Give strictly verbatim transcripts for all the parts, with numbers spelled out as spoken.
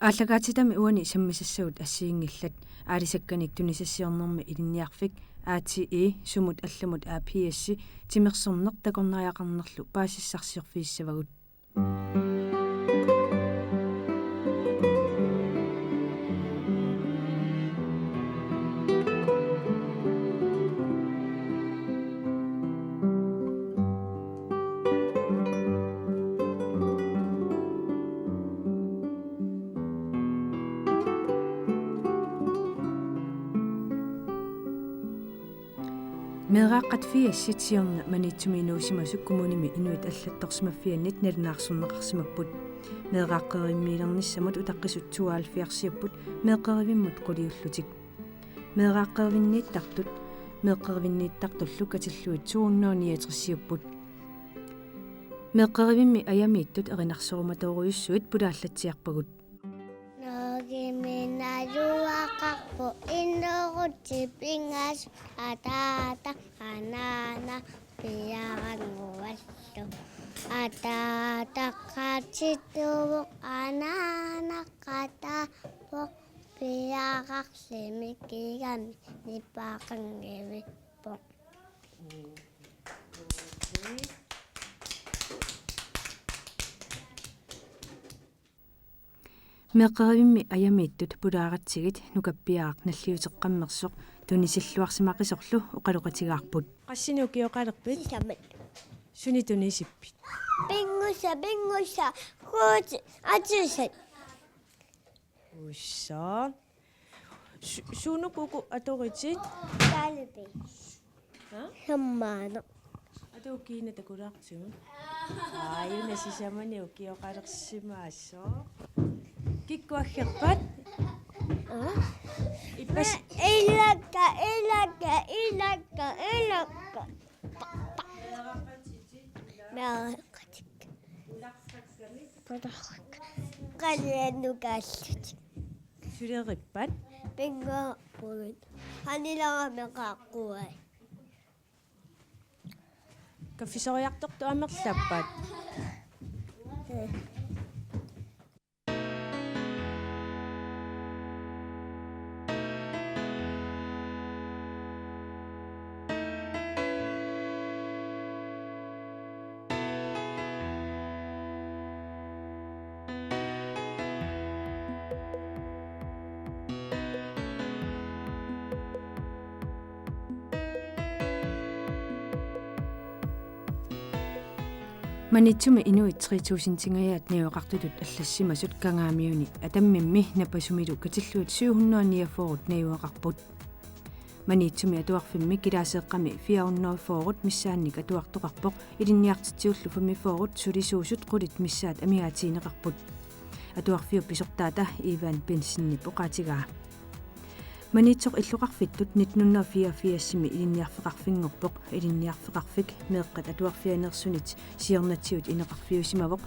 Aallakaatitami uani sammisassagut assigiinngillat. Aalisakkanik tunisassiornermi ilinniarfik A T E sumut allamut A P S timersorneq takornariaqarnerlu paasissarsiorfigissavagut. Meeraaqqat firsit siorna Maniitsumi inuusimasut kommunimi inuit allattorsimaffiannit nalunaarsorneqarsimapput. Meeraaqqerivimmiilernissamut utaqqisut tooghalvfjerdsiupput meeqqerivimmut quliullutik. Meeraaqqerivinniittartut, meeqqerivinniittartullu katillugit to hundrede niogtresiupput. Meeqqerivimmi ajamiittut erinarsorumatorujussuit pulaallatsiarpagut. Norgemi najugaqarpoq inooqutsit pingasut ataataq anaanaq piaranguallu. Ataataq qatituvoq anaanaq qataavoq piararlimi kigami nipaqanngivippoq. Meeqqerivimmi ajamiittut pulaaratsigit nukappiaraq nalliuteqqammersoq tunisilluarsimaqisorlu oqaloqatigaarput. Qassinik ukioqalerpit? Sisamat. Sunik tunisippit? Pingusa, pingusa, kuuti, atusat. Ussa. Su-, suunuku uku atoritit? Kalvi. Ha? Sammaana. Atu kiina takulaartigut. Aajuna sisamanik ukioqalersimaasoq. Kikkut aggerpat? Ha? Ippas- Ilakka, ilakka, ilakka, ilakka. Meeraqatik. Qaliannukaallutik. Sulerippat? Pingaarpugut. Qanilaramik qaaqquai. Kaffisoriartortut amerlappat? Maniitsumi inuit tre tusindingajaat najugaqartutut allassimasut Kangaamiuni Atammimmi Napasumilu katillugit syv hundrede niogfyrre najugaqarput. Maniitsumi atuarfimmi kilaaseeqqami fire hundrede fyrre missaannik atuartoqarpoq, ilinniartitsigullu femogfyrre sulisuusut qulit missaat amigaatigineqarput. Atuarfiup pisortaata Ivan Bentzenip oqaatigaa. Maniitsoq illoqarfittut nitten hundrede fireogfirsimi ilinniarfeqarfinngorpoq. Ilinniarfeqarfik meeqqat atuarfianeersunit siornatigut ineqarfiusimavoq.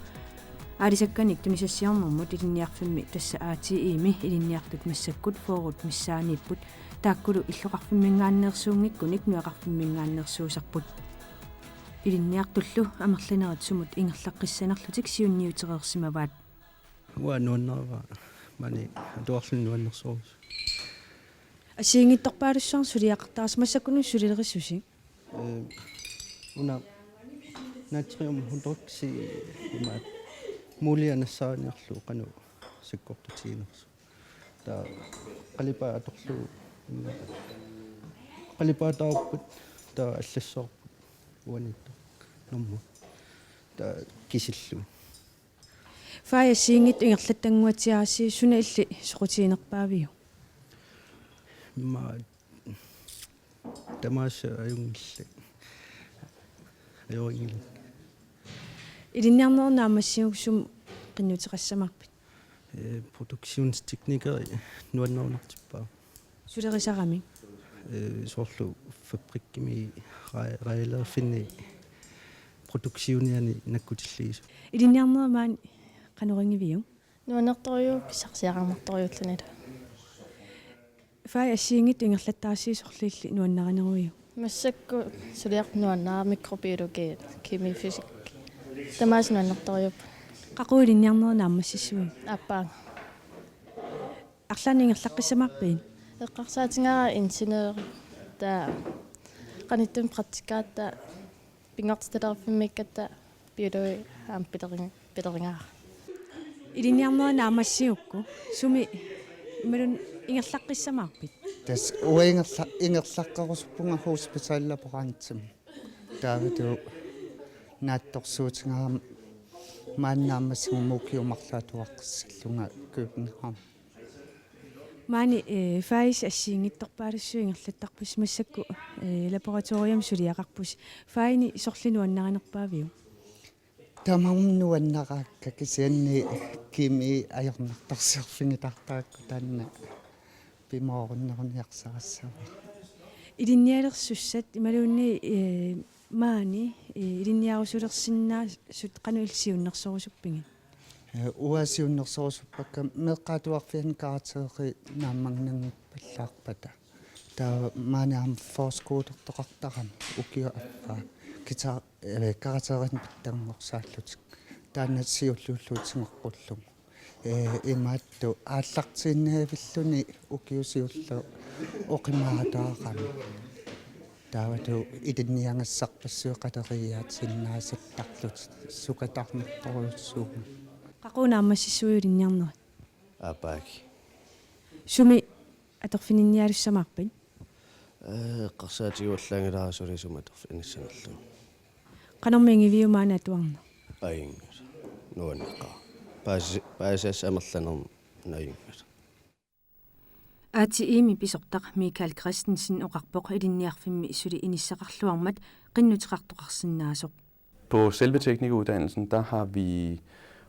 Aalisakkanik tunisassiornermut ilinniarfimmi, tassa A T E-mi, ilinniartut massakkut fyrre missaaniipput. Taakkulu illoqarfimminngaanneersuunngikkunik nunaqarfimminngaanneersuusarput. Ilinniartullu amerlanerit sumut ingerlaqqissanerlutik siunniutereersimavaat. Uanga nuannaravaa, maani atuarluni nuannersorujussuuvoq. Assigiinngitsorpaalussuarnik suliaqartarsi, massakkunnut sulilerisusi? Ee, una natriumhydroxid imaat muulia nassaariniarlugu qanoq sakkortutiginersoq. Taava qalipaat atorlugu, mm, qalipaataarput, taava allassaarput uaniittoq normu. Taava kisillugu. Fai assigiinngitsut ingerlattannguatsiarassi suna illit soqutiginerpaaviuk? Immaqa tamaasa ajunngillat. Ajorinngilat. Ilinniarnerit naammassigukkit sumut qinnuteqassavarpit? Ee, produktionsteknikeri nuannerunartippara. Sulerisaramik? Ee, soorlu fabrikkimi raa-, raalerfinni produktioniani nakkutilliisoq. Ilinniarnerit maani qanoq iliorpiuk? Nuannertorujuuvoq, pissarsiaqarnartorujuullunilu. Fai assigiinngitsut ingerlattarassi sorliit illit nuannarineruiuk? Massakkut suliaq nuannara mikrobiologi, kemi, fysik. Tamaasa nuannertorujuupput. Qaqugu ilinniarnerit naammassissuigit? Aappaannga. arlaannik ingerlaqqissamaarpigit? Eqqarsaatigaara ingeniøri, taava qanittumi praktikkaata, pinngortitalerfimmiikkatta biologi aamma pileringa-, pilerigaara. Ilinniarnerit naammassigukku sumi imaluunniit ingerlaqqissamaarpit? Tassa uanga ingerla-, ingerlaqqerusuppunga hospitallaboratorimi. Taavalu naatsorsuutigaara maani naammassiguma ukiut marluk atuaqqissallunga København. Maani, eh, fagisi assigiinngitsorpaalussuit ingerlattarpassi, massakkut, eh, laboratoriami suliaqarpusi. Fagini sorleq nuannarinerpaaviuk? Tamarmik nuannaraakka, kisianni kemi ajornartorsiorfigitartarakku taanna pimoorunneruniarsarissavarput. Ilinnialersussat imaluunniit, eh, maani, eh, ilinniarusulersinnaasut qanoq illit siunnersorusuppigit? Eh, uanga siunnersorusuppakka, meeqqat atuarfianni karakterit naammaginnanngippallaarpata. Taava maani aamma forskuutertoqartarami ukiup affaa. Kita-, eh, karakterinik pitsanngorsaalluni. Taanna siulliullugu tigoqqullugu. Eh, imaattoq aallartiinnavilluni ukiut siulliit oqimaataarami. Taavalu ilinniagassarpassuit qaleriiaatinnaasattarlutik sukatarnertorujussuummata. Qaqugu naammassissuugut ilinniarnerit? Aappaagu. Sumi atorfininnialussamaarpit? Eh, eqqarsaatigaluaraanni suli sumi atorfinissanerlugu. Qanormi igiviuk maani atuarneq? Ajunngilaq. Nuanneqaaq. Paasi-, paasisassat amerlanermut ajunngilaq. A T I-mi pisortaq Michael Christensen oqarpoq ilinniarfimmi suli inissaqarluarmat qinnuteqartoqarsinnaasoq. På selve teknikeruddannelsen, der har vi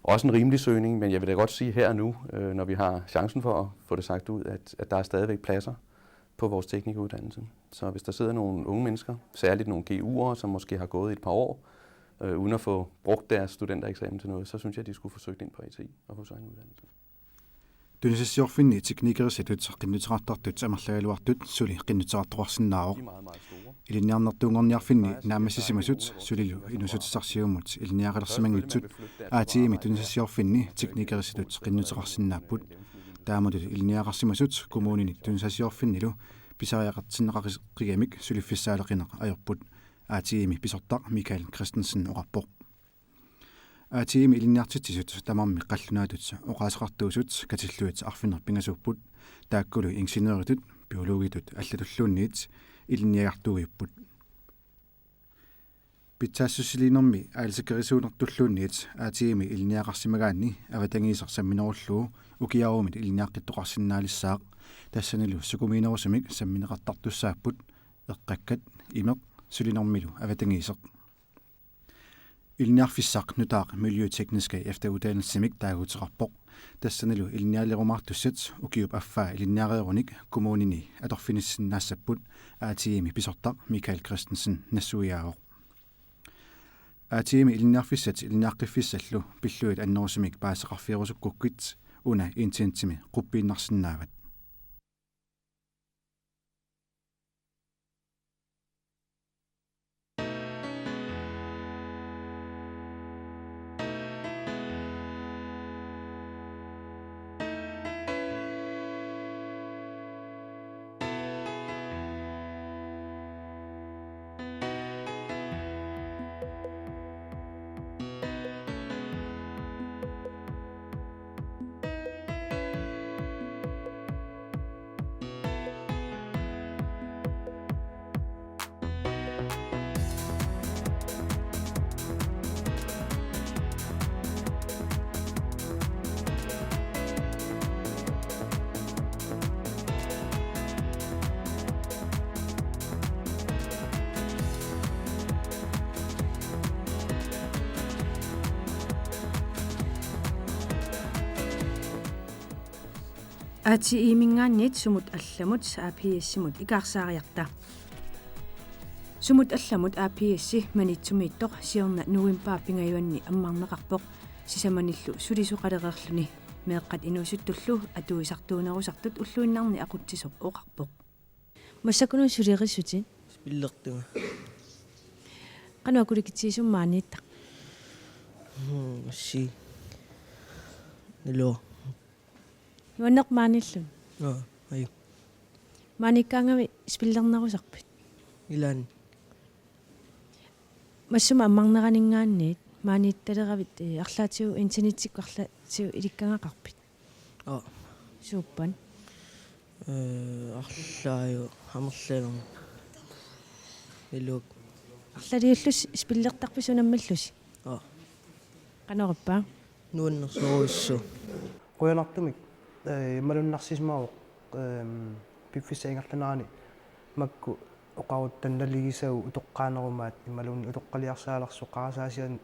også en rimelig søgning, men jeg vil da godt sige her og nu, øh, når vi har chancen for at få det sagt ud, at, at der er stadigvæk pladser på vores teknikeruddannelse. Så hvis der sidder nogle unge mennesker, særligt nogle G U'ere, som måske har gået et par år, øh, uden at få brugt deres studentereksamen til noget, så synes jeg, de skulle få søgt ind på A T I og få sig en uddannelse. Tunisassiorfinni teknikerisatut qinnuteqartartut amerlagaluartut suli qinnuteqartoqarsinnaavoq. Ilinniarnertuunngorniarfinni naammassisimasut sulilu inuussutissarsiummut ilinniaqalersimanngitsut A T I-mi tunisassiorfinni teknikerisatut qinnuteqarsinnaapput. Taamatut ilinniaqarsimasut kommunini tunisassiorfinnilu pisariaqartinneqareqqigamik suliffissaaleqineq ajorput, A T I-mi pisortaq Michael Christensen oqarpoq. A T I-mi ilinniartitsisut tamarmik qallunaatut oqaaseqartuusut katillugit arfineq-pingasuupput, taakkulu ingeniøritut, biologitut allatulluunniit ilinniagartuujupput. Pitsaassussiliinermi aalisakerisuunertulluunniit A T I-mi ilinniaqarsimagaanni avatangiiseq samminerullugu ukiarumit ilinniaqqittoqarsinnaalissaaq, tassanilu sukumiinerusumik sammineqartartussaapput, eqqakkat, imeq, sulinermilu avatangiiseq. Ilinniarfissaq nutaaq miljøtekniske efteruddannelsimik taaguuteqarpoq. Tassanilu ilinnialerumaartussat ukiup affaa ilinniareerunik kommunini atorfinissinnaassapput, A T I-mi pisortaq Michael Christensen nassuiaavoq. A T I-mi ilinniarfissat ilinniaqqiffissallu pillugit annerusumik paasisaqarfigerusukkukkit una internetimi quppiinnarsinnaavat. A T I-minngaanniit sumut allamut A P S-imut ikaarsaariarta. Sumut allamut A P S-i Maniitsumiittoq siorna novembarip pingajuanni ammarneqarpoq, sisamanillu sulisoqalereerluni. Meeqqat inuusuttullu atuisartuunerusartut ulluinnarni aqutsisoq oqarpoq. Massakkut sulerissutit? Spillertunga. Qanoq akulikitsigisumik maaniittaq? Hmm, si. Nilo. Nuanneq maaniilluni? Aa, aju. Maaniikkaangami spillernerusarpit? Ilaanni. Massuma ammarneraninngaanniit maaniittaleravit, eh, arlaatigut internettikkut arlaatigut ilikkagaqarpit? Aa. Suuppat? Eh, arlaat aju amerlanerit. Iluk. Arlaliullusi spillertarpisi unammillusi? Aa. Qanoq ippa? Nuannersorujussuuvoq. Qujanartumik, eh, malunnarsisimavoq, ehm, piffissap ingerlanerani makku oqarutta naligisagut utoqqaanerumaat imaluunniit utoqqaliarsaalersoq qarasaasianik,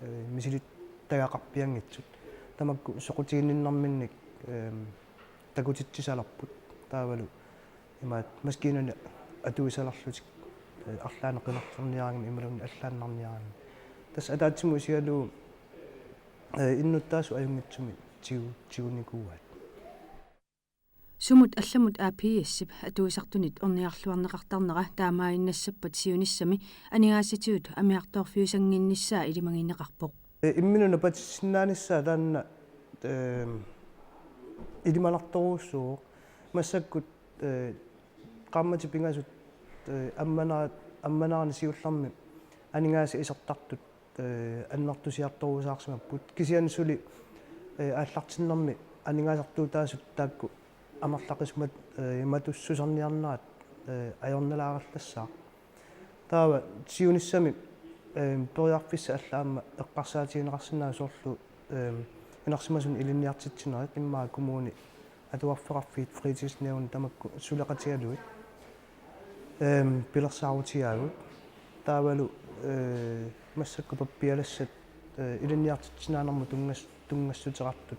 eh, misilittagaqarpianngitsut. Tamakku soqutiginninnerminnik, ehm, takutitsisalerput. Taavalu imaat maskiinani atuisalerlutik, eh, arlaannik qinerlerniarami imaluunniit allaannarniarami. Tassa ataatsimut isigalugu, eh, innuttaasut ajunngitsumik tigu-, tigunikuuaat. Sumut allamut A P S-ip atuisartunit ornigarluarneqartarnera taamaaginnassappat siunissami aningaasatigut amigartoorfiusannginnissaa ilimagineqarpoq. Eh, imminut napatissinnaanissaa taanna, ehm, ilimanartorujussuuvoq. Massakkut, eh, qaammatit pingasut, eh, ammana-, ammanarani siullermi aningaasat isertartut, eh, annertusiartorusaarsimapput. Kisianni suli, eh, aallartinnermi aningaasartuutaasut taakku amerlaqisumat, eh, matussuserniarnerat, eh, ajornalaarallassaaq. Taava siunissami, ehm, periarfissat allat aamma eqqarsaatigineqarsinnaasut soorlu, ehm, inersimasuni ilinniartitsinerit immaqa kommuni atuarfeqarfiit fritidsnævn tamakku suleqatigalugit, ehm, pilersaarutigaavut. Taavalu, eh, massakkut pappialassat, eh, ilinniartitsisinnaanermut tunngas-, tunngassuteqartut,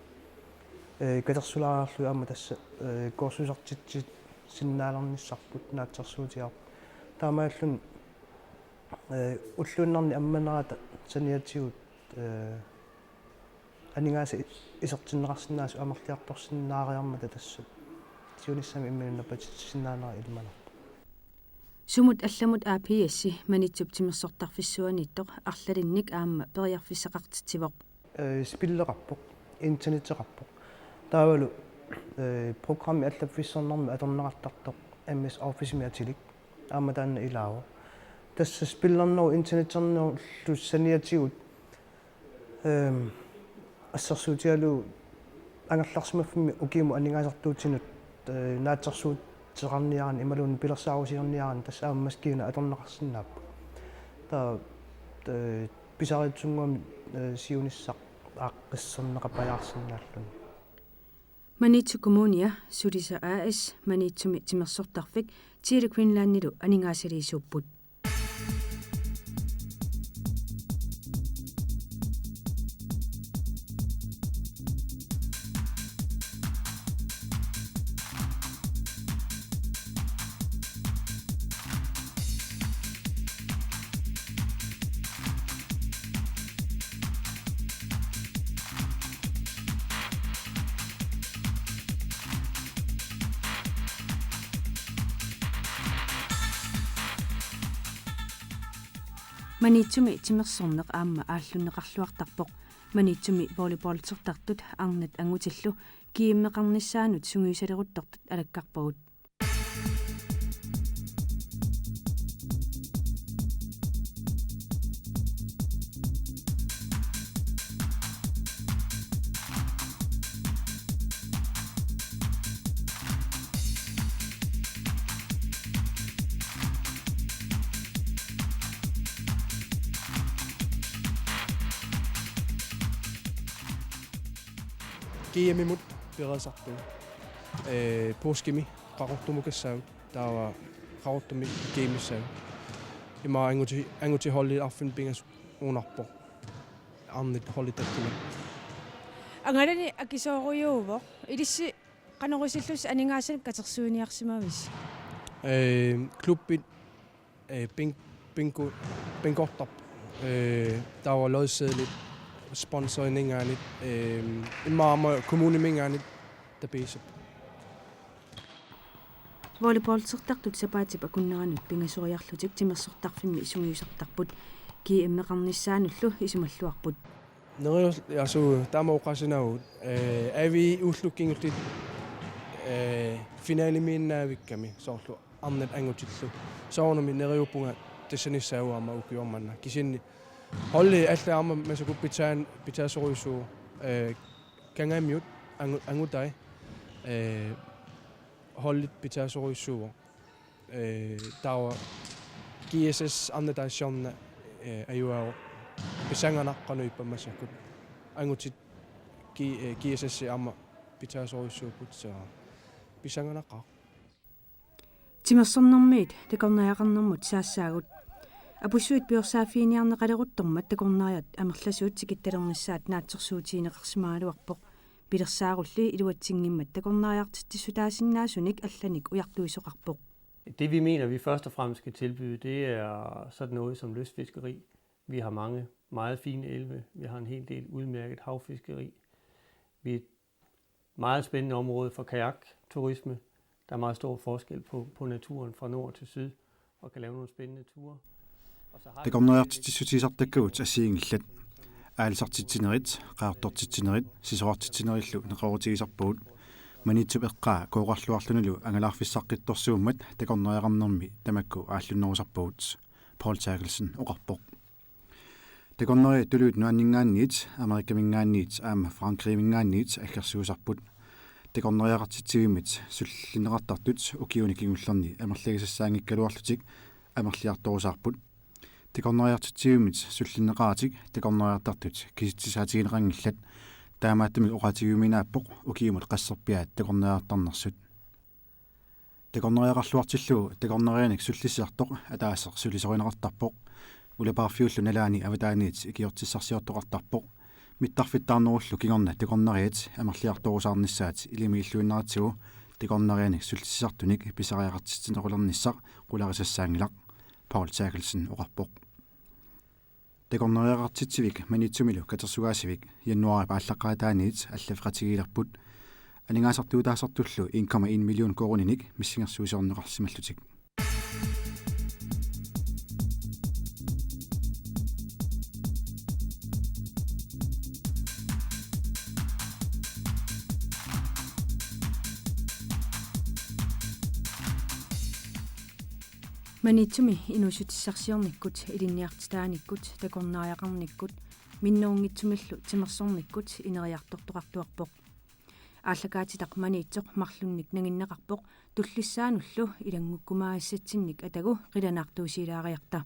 eh, katersulaariarlugit aamma tassa, eh, kursusertitsisinnaalernissarput naatsorsuutigaarput. Taamaalilluni, eh, ulluinnarni ammanerata saniatigut, eh, aningaasat i-, isertinneqarsinnaasut amerliartorsinnaariarmata tassa siunissami imminut napatissinnaanerat ilimanarpoq. Sumut allamut A P S-i Maniitsup timersortarfissuaniittoq arlalinnik aamma periarfissaqartitsivoq. Eh, spilleqarpoq, internetteqarpoq. Taavalu, eh, programmi allaffissornermi atorneqartartoq M S Office-imi atilik. Aamma taanna ilaavoq. Tassa spillernerup internetternerullu saniatigut, ehm, assersuutigalugu angerlarsimaffimmi ukiumut aningaasartuutinut, eh, naatsorsuuteqarniarani imaluunniit pilersaarusiorniarani tassa aamma maskiina atorneqarsinnaapput. Taava, eh, pisariitsunnguamik, eh, siunissaq aaqqissorneqapajaarsinnaalluni. Maniitsup Kommunia, Sulisa A/S, Maniitsumi timersortarfik, Tele Greenlandilu aningaasaliisuupput. Maniitsumi timersorneq aamma aallunneqarluartarpoq. Maniitsumi volleyballsertartut arnat angutillu G M-eqarnissaanut sungiusaleruttortut alakkarpagut. G M-imut pereersarpugut. Ee, puuskimi Qaqortumiukassaagut, taava Qaqortumi G M-issaagut. Ima angutit, angutit holdit arfineq-pingasut unarpoq. Arnat holdit takkunik. Angalani akisoorujuuvoq. Ilissi qanoq isillusi aningaasanik katersuiniarsimavisi? Ee, klubbit, ee, bin-, bingo, bingortarput, ee, taava lodseddelit, sponsoriminngaanniit, ee, immaqa aamma kommuniminngaanniit tapiissapput. Volleyballsertartut sapaatip akunneranut pingasoriarlutik timersortarfimmi sungiusartarput. G M-eqarnissaanullu isumalluarput. Nerior-, asu, taama oqaasinaavugut, ee, A V ullukkinngutit, Ee, finalemiinnaavikkami soorlu arnat angutillu. Soorunami neriuppunga tassanissaa aamma ukioq manna. Kisianni holdi allat aamma massakkut pitaan-, pitaasorujussuuvoq, ee, Kangaamiut angu-, angutai, ee, holdit pitaasorujussuuvoq. Ee, taava G S S arnataasiorna, ee, ajugaavoq pissanganaq qanoq ippa massakkut. Angutit G-, ee, G S S aamma pitaasorujussuupput, så pissanganaqaaq. Timersornermiit takornariaqarnermut saassaagut. Apussuit piorsaaffiiniarneqaleruttormat takornariat amerlasuut tikittalernissaat naatsorsuutigineqarsimagaluarpoq. Pilersaarulli iluatsinngimmat takornariartitsissutaasinnaasunik allanik ujartuisoqarpoq. Det, vi mener, vi først og fremmest skal tilbyde, det er sådan noget som lystfiskeri. Vi har mange meget fine elve. Vi har en hel del udmærket havfiskeri. Vi er et meget spændende område for kajakturisme. Der er meget stor forskel på, på naturen fra nord til syd, og kan lave nogle spændende ture. Og så har vi Takornariartitsissutigisartakkagut assigiinngillat. Aalisartitsinerit, qajartortitsinerit, sisorartitsinerillu neqeroorutigisarpagut. Maniitsup eqqaa Kooqqarluarlunilu angalaarfissaqqittorsuummat takornariaqarnermi tamakku aallunnerusarpagut, Paul Terkelsen oqarpoq. Takornariat tuluit nuanninngaanniit, Amerikaminngaanniit aamma Frankrigiminngaanniit aggersuusarput. Takornariaqartitsivimmit sullinneqartartut ukiuni kingullerni amerliagassaanngikkaluarlutik amerliartorusaarput. Takornariartitsivimmit sullinneqaratik takornariartartut kisitsisaatigineqanngillat. Taamaattumik oqaatigiuminaappoq ukiumut qasserpiaat takornariartarnersut. Takornariaqarluartillugu takornarianik sullissisartoq ataaseq sulisorineqartarpoq. Ulapaarfiullu nalaani avataaniit ikiortissarsiortoqartarpoq. Mittarfittaarnerullu kingorna takornariat amerliartorusaarnissaat ilimiilluinnaratsigu takornarianik sullissisartunik pisariaqartitsinerulernissaq qularisassaanngilaq, Paul Terkelsen oqarpoq. Takornariaqartitsivik Maniitsumilu katersugaasivik januaarip aallaqqaataaniit allaffeqatigiilerput. Aningaasartuutaasartullu en komma en million koruuninik missingersuisorneqarsimallutik. Maniitsumi inuussutissarsiornikkut, ilinniartitaanikkut, takornariaqarnikkut minnerunngitsumillu timersornikkut ineriartortoqartuarpoq. Aallakaatitaq Maniitsoq marlunnik nanginneqarpoq tullissaanullu ilanngukkumaassatsinnik atagu qilanaartuusilaariarta.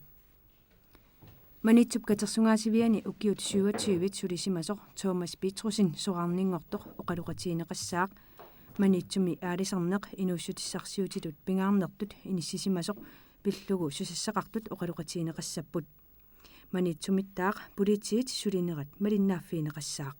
Maniitsup katersugaasiviani ukiut syvogtyve sulisimasoq Thomas Petrussen soraarninngortoq oqaloqatigineqassaaq. Maniitsumi aalisarneq inuussutissarsiutitut pingaarnertut inissisimasoq pillugu susassaqartut oqaloqatigineqassapput. Maniitsumittaaq politiit sulinerat malinnaaffigineqassaaq.